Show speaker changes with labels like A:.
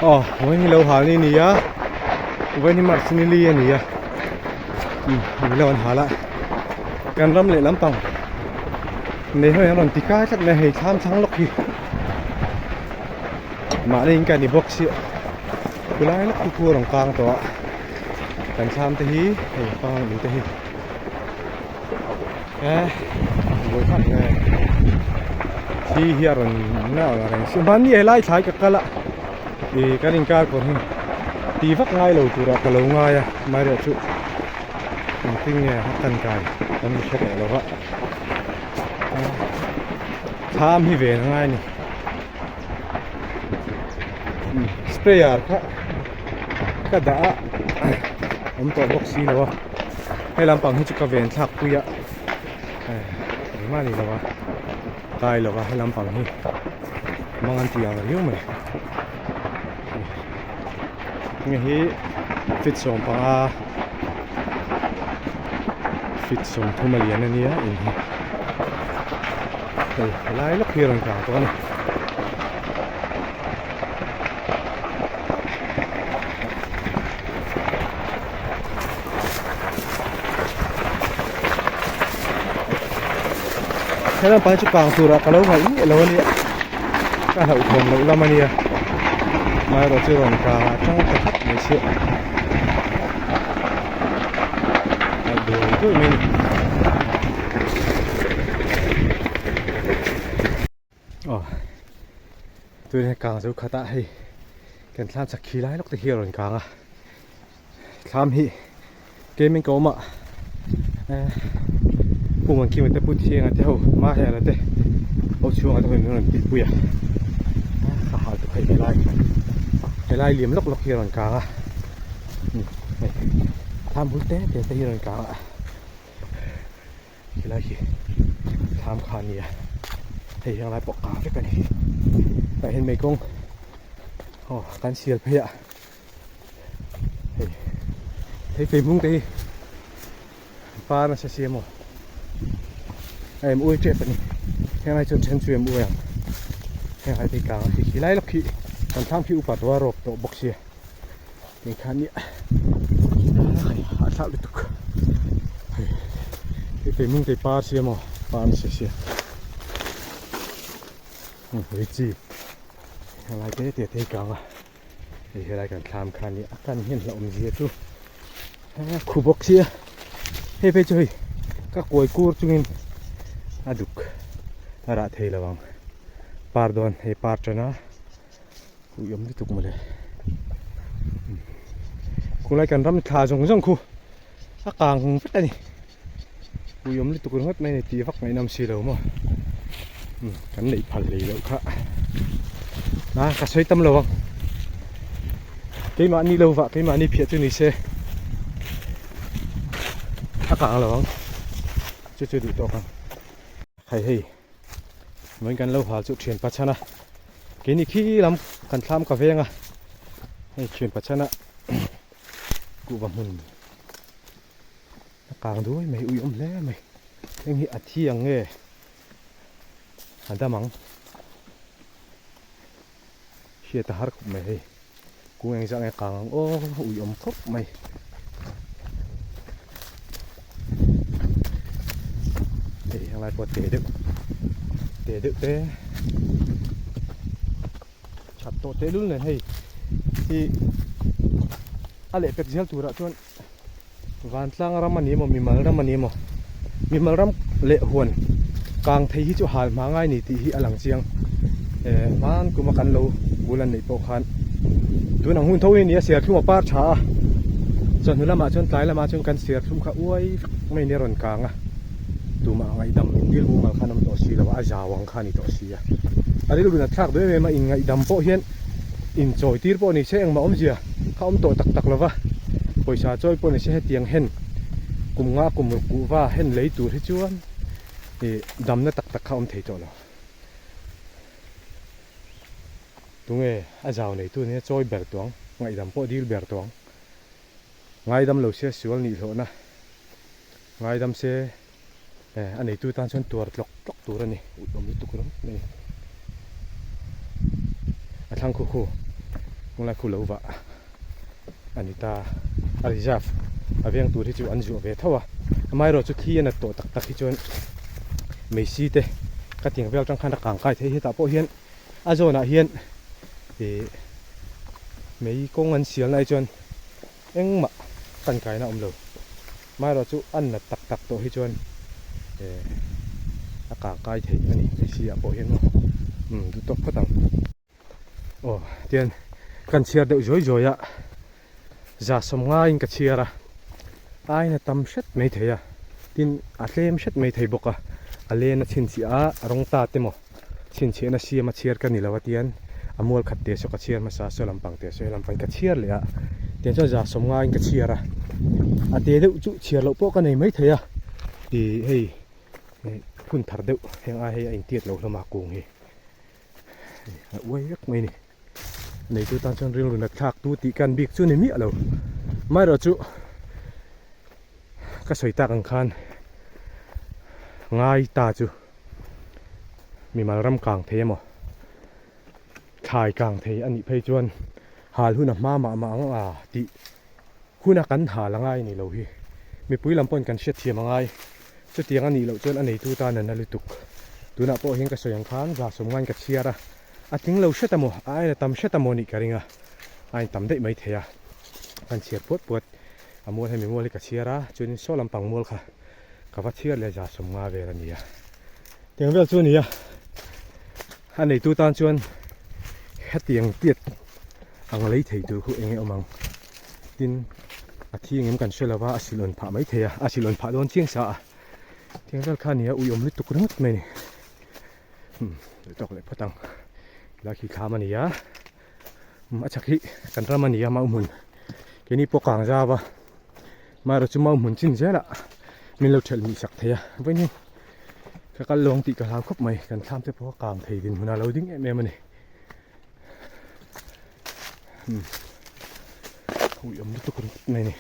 A: Aw vawiin hi lo hal ni a ni a vawiin hi march ni li a ni a umm ui lo an hal a kan ram leh lampang nei ho hian an rawn ti kai tlat mai a hei thlam thlang lawk hi mahni in ka ni bawk sia khulai lawk chu khu a rawn kang tawh a kan thlam te hi hei pang ui te hi eh buai thlak nge thi hi a rawn na ang reng si hmanni helai thlai ka kal a ih kan inkar kawr hi ti vak ngai lo turah ka lo ngai a amaherawhchu engtin nge a kan kai kan hmu hre tawh lo va thlam hi ven a ngai a ni sprayer kha ka dah a awm tawh bawk si lo a hei lampang hi chu ka ven thlak pui a engmah a ni lo a kai lo a hei lampang hi mang an ti ang riau mai heng hi feet 15 feet 30 a lian a nia in hi hei helai lawk hi a rawn kang tawh a ni. He lampang chu kang turah ka lo ngaih miah lo a nia ka hlauhthawn loh lam a nia amaherawh chu rawn kang ah tang ta tlat mai chhiah a buai duai mai a ni. Aw tunah kang zo khat ah hei kan thlam chak khi lai lawk te hi a rawn kang a thlam hi keimah ka awm a eh pum an khim te pu thiang te ho hma hel te ho chhung ah te ho in rawn tih pui a ka hal tuk hei helai helai liam lawk lawk hi a rawn kang a hei thlam bul te te te hi a rawn kang a. Helai hi thlam kha a ni a hei heng lai pawh kah vek a ni tah hian meikawng aw kan sial phei a hei hei fei hmung te hi par nasa si emaw a em ui tep a ni heng lai chuan then chu em ui ang heng lai te hi kang a khi lai lawk khi kan thlam khi upa tawh a rawp tawh bawk sia. Hei kha nia hahthlak lutuk hei hei fei hming te par sia maw par nasa sia hei chi helai te te te kang a hei helai kan thlam kha nia a kan hian hlauhawm zia chu khu bawk sia hei phei chu hei ka kawi kur chungin a duk a rah thei lo ang par dawn hei par tan a. Ui awm lutuk mawle khulai kan ram thla zawng zawng khu a kang vek a ni ui awm lutuk ringawt mai a ni tih vak ngaihnawm si lo maw kan neih phal hlei loh kha a ka sawi tam lo ang keimahni lo vah keimahni phiah chu ni se a kang lo ang chu chu duh tawk ang hei hei. Vawiin kan lo hal chu thian pachhan a keini khi lam kan thlam ka veng a hei thian pachhan a kuhva hmun a kang duai mai ui awm hle mai heng hi a thi ang nge a dam ang hriat a har khawp mai hei kung engzah nge kang ang aw ui awm khawp mai. Hei helai pawh te deuh te deuh te that tawh teh lul nen hei hi a leh pek zel turah chuan vantlang ram a ni emaw mimal ram a ni emaw mimal ram leh huan kang thei hi chu hal hma ngai ni tih hi a lang chiang eh hman kuma kan lo bul an neih pawh khan tun ang hun tho hi a ni a serthlum a par tha a chawhnu lamah chuan tlai lamah chuan kan serthlum kha uai vek mai in a rawn kang a tumah ngaihdam in dil mumal khan a awm tawh si lo a a zau ang kha a ni tawh si a a rilru nat thlak duh em em a inngaihdam pawh hian inchawi tir pawh ni se engmah awmzia kha awm tawh tak tak lo va pawisa chawi pawh ni se hetiang hen kum nga kum ruk kuhva hen lei tur hi chuan ih damna tak tak kha awm thei tawh lo tunge a zau nei tu nia chawi ber tuang ngaihdam pawh dil ber tuang ngaidam lo se sual nih hlawhna ngaidam se eh a neitu tan chuan tuar tlawk tlawk tur a ni ut awm lutuk ringawt mai a thlang khu khu. Tunlai khu lo vah a ni ta a reserve a veng tur hi chu an zuah ve tho a amaherawh chu thli a nat tawh tak tak hi chuan meisi te ka tiang vel atang khan a kang kai thei hetah pawh hian a zawnah hian ih mei kawng an sial na hi chuan engmah kan kaina a awm lo amaherawh chu a nat tak tak tawh hi chuan eh a kang kai thei a ni meisi ah pawh hian maw umm duh tawk phawt ang. Aw tian kan chhiar deuh zuai zuai a za sawm ngaiin ka chhiar a aina tam hret mai thei a tin a tlem hret mai thei bawk a a len a chhinchhiah a a rawng ta te maw chhinchhiahna siam a chhiar ka ni lo a tian a mual khat te saw ka chhiar hmasa a saw lampang te saw he lampang ka chhiar leh a tiang chuan za sawm ngaiin ka chhiar a a te deuh chu chhiar loh pawh ka nei mai thei a ih hei phun thar deuh heng ai hei a intiat lo hlawm a kung hi. A uai vek mai a ni neitu tan chuan rilru nat thlak tu tih kan bik chu ni miah lo amaherawh chu ka sawi tak ang khan ngai ta chu mimal ram kang thei emaw thlai kang thei a nih phei chuan hal hun a hma mah mah ang a tih huna kan hal a ngai a ni lo hi mipui lam pawhin kan hriatthiam a ngai. Chutiang a nih loh chuan a neitu tan a na lutuk. Tunah pawh hian ka sawi ang khan za sawm ngain ka chhiar a, a tling lo hret a maw, a aina tam hret a maw nih ka ring a, a in tam daih mai thei a. Kan chhiar puat puat a mual hemi mual hi ka chhiar a, chuanin saw lampang mual kha ka va chhiar leh za 50 vel a ni a. Tiang vel chu a ni a, a neitu tan chuan hetiang tiat ang lei thei tur khu eng nge awm ang. Tin, a thi engem kan hre lova, a silh awn phah maithei a, a silh awn phah dawn chiang sa a. Tiang vel kha a ni a, uiawm lutuk ringawt mai a ni. Umm, duh tawk leh phawt ang. Helai khi thlam a ni a, umm a chhak hi kan ram a ni a mau hmun. Keini pawh kang zau a, amaherawh chu mau hmun chin zelah min lo thelh mih sak thei a. Vawiin ka kal lawng tih ka hlau khawp mai, kan thlam te pawh a kang thei dinhmun a lo ding em em a ni. Umm ui awm lutuk ringawt mai a ni.